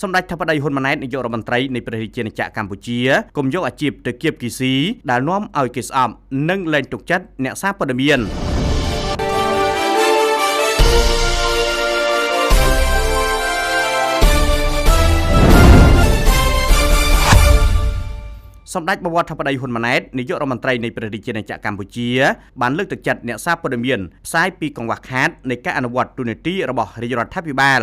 សម្ដេចធិបតីហ៊ុនម៉ាណែតនាយករដ្ឋមន្ត្រីនៃព្រះរាជាណាចក្រកម្ពុជាកុំយកអាជីពទៅគៀបគីស៊ីដែលនាំឲ្យគេស្អប់និងលែងទុកចិត្តអ្នកសារព័ត៌មានសម្ដេចបវរធិបតីហ៊ុនម៉ាណែតនាយករដ្ឋមន្ត្រីនៃព្រះរាជាណាចក្រកម្ពុជាបានលើកទឹកចិត្តអ្នកសារព័ត៌មានផ្សាយពីកង្វះខាតនៃការអនុវត្តទូនាទីរបស់រាជរដ្ឋាភិបាល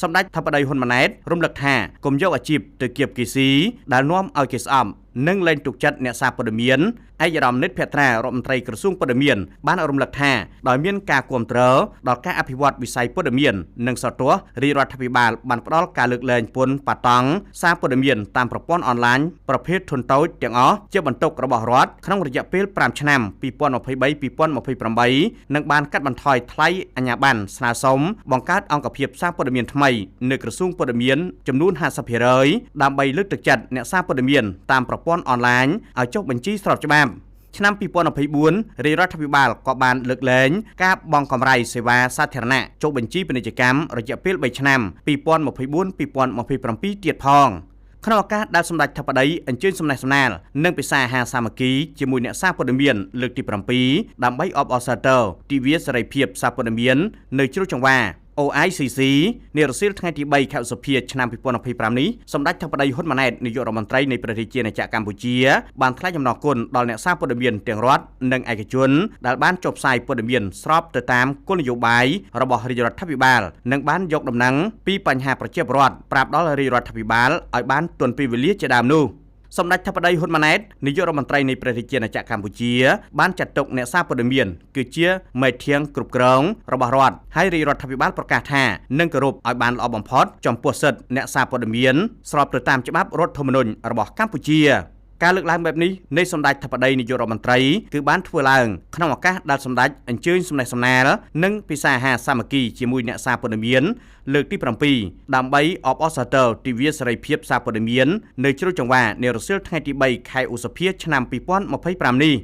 សម្ដេចធិបតីហ៊ុនម៉ាណែតរំលឹកថាកុំយកអាជីពទៅគៀបគីស៊ីដែលនាំឲ្យគេស្អប់និងលែងទុកចិត្តអ្នកសារព័ត៌មានឯកឧត្តមនិតភត្រារដ្ឋមន្ត្រីក្រសួងព័ត៌មានបានរំលឹកថាដោយមានការគាំទ្រដល់ការអភិវឌ្ឍវិស័យព័ត៌មាននិងសតវរាជរដ្ឋាភិបាលបានផ្ដល់ការលើកលែងពន្ធប៉ាតង់សារព័ត៌មានតាមប្រព័ន្ធអនឡាញប្រភេទធុនតូចទាំងអស់ជាបន្ទុករបស់រដ្ឋក្នុងរយៈពេល5ឆ្នាំ2023-2028និងបានកាត់បន្ថយថ្លៃអាជ្ញាប័ណ្ណស្នើសុំបង្កើតអង្គភាពសារព័ត៌មានថ្មីនៅក្រសួងព័ត៌មានចំនួន 50% ដើម្បីលើកទឹកចិត្តអ្នកសារព័ត៌មានតាមប្រព័ន្ធអនឡាញឲ្យចុះបញ្ជីស្របច្បាប់ឆ្នាំ2024រាជរដ្ឋាភិបាលក៏បានលើកលែងការបង់កម្រៃសេវាសាធារណៈចុះបញ្ជីពាណិជ្ជកម្មរយៈពេល3ឆ្នាំ2024-2027ទៀតផងក្នុងឱកាសដែលសម្ដេចធិបតីអញ្ជើញសំណេះសំណាលនិងពិសាអាហារសាមគ្គីជាមួយអ្នកសារព័ត៌មានលើកទី7ដើម្បីអបអរសាទរទិវាសេរីភាពសារព័ត៌មាននៅជ្រោយចង្វា OICC នារសៀលថ្ងៃទី3ខែឧសភាឆ្នាំ2025នេះសម្ដេចធិបតីហ៊ុនម៉ាណែតនាយករដ្ឋមន្ត្រីនៃព្រះរាជាណាចក្រកម្ពុជាបានថ្លែងអំណរគុណដល់អ្នកសារព័ត៌មានទាំងរដ្ឋនិងឯកជនដែលបានចុះផ្សាយព័ត៌មានស្របទៅតាមគោលនយោបាយរបស់រាជរដ្ឋាភិបាលនិងបានយកដំណឹងពីបញ្ហាប្រជាពលរដ្ឋប្រាប់ដល់រាជរដ្ឋាភិបាលឲ្យបានទាន់ពេលវេលាជាដើមនោះសម្ដេចធិបតីហ៊ុនម៉ាណែតនាយករដ្ឋមន្ត្រីនៃព្រះរាជាណាចក្រកម្ពុជាបានចាត់ទុកអ្នកសារព័ត៌មានគឺជាមេធាងគ្រប់គ្រងរបស់រដ្ឋហើយរាជរដ្ឋាភិបាលប្រកាសថានឹងគោរពឲ្យបានល្អបំផុតចំពោះសិទ្ធិអ្នកសារព័ត៌មានស្របទៅតាមច្បាប់រដ្ឋធម្មនុញ្ញរបស់កម្ពុជាការលើកឡើងបែបនេះនៃសម្ដេចធិបតីនាយករដ្ឋមន្ត្រីគឺបានធ្វើឡើងក្នុងឱកាសដែលសម្ដេចអញ្ជើញសំណេះសំណាលនិងពិសាអាហារសាមគ្គីជាមួយអ្នកសារព័ត៌មានលើកទី7ដើម្បីអបអរសាទរទិវាសេរីភាពសារព័ត៌មាននៅជ្រោយចង្វានារសៀលថ្ងៃទី3ខែឧសភាឆ្នាំ2025នេះ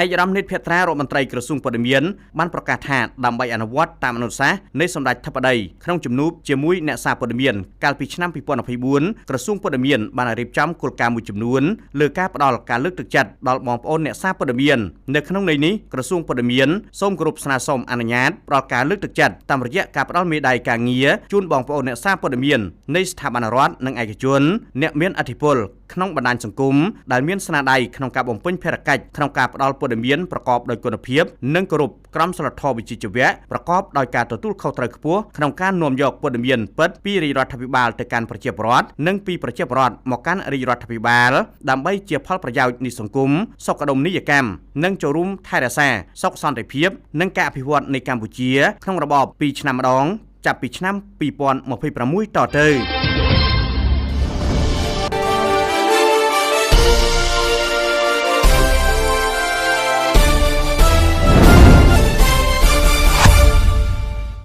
ឯកឧត្តមនិតភត្រារដ្ឋមន្ត្រីក្រសួងព័ត៌មានបានប្រកាសថាដើម្បីអនុវត្តតាមអនុសាសន៍នៃសម្ដេចធិបតីក្នុងជំនួបជាមួយអ្នកសារព័ត៌មានកាលពីឆ្នាំ2024ក្រសួងព័ត៌មានបានរៀបចំគោលការណ៍មួយចំនួនលើការផ្ដល់ការលើកទឹកចិត្តដល់បងប្អូនអ្នកសារព័ត៌មាននៅក្នុងន័យនេះក្រសួងព័ត៌មានសូមគោរពស្នើសុំអនុញ្ញាតផ្ដល់ការលើកទឹកចិត្តតាមរយៈការផ្ដល់មេដាយការងារជូនបងប្អូនអ្នកសារព័ត៌មាននៃស្ថាប័នរដ្ឋនិងឯកជនអ្នកមានឥទ្ធិពលក្នុងបណ្ដាញសង្គមដែលមានស្នាដៃក្នុងការបំពេញភារកិច្ចក្នុងការផ្ដល់ព័ត៌មានប្រកបដោយគុណភាពនិងគោរពក្រមសីលធម៌វិជ្ជាជីវៈប្រកបដោយការទទួលខុសត្រូវខ្ពស់ក្នុងការនាំយកព័ត៌មានពិតពីរាជរដ្ឋាភិបាលទៅកាន់ប្រជាពលរដ្ឋនិងពីប្រជាពលរដ្ឋមកកាន់រាជរដ្ឋាភិបាលដើម្បីជាផលប្រយោជន៍នៃសង្គមសុខដុមនីយកម្មនិងចូលរួមថែរក្សាសុខសន្តិភាពនិងការអភិវឌ្ឍនៃកម្ពុជាក្នុងរបប2ឆ្នាំម្ដងចាប់ពីឆ្នាំ2026តទៅ។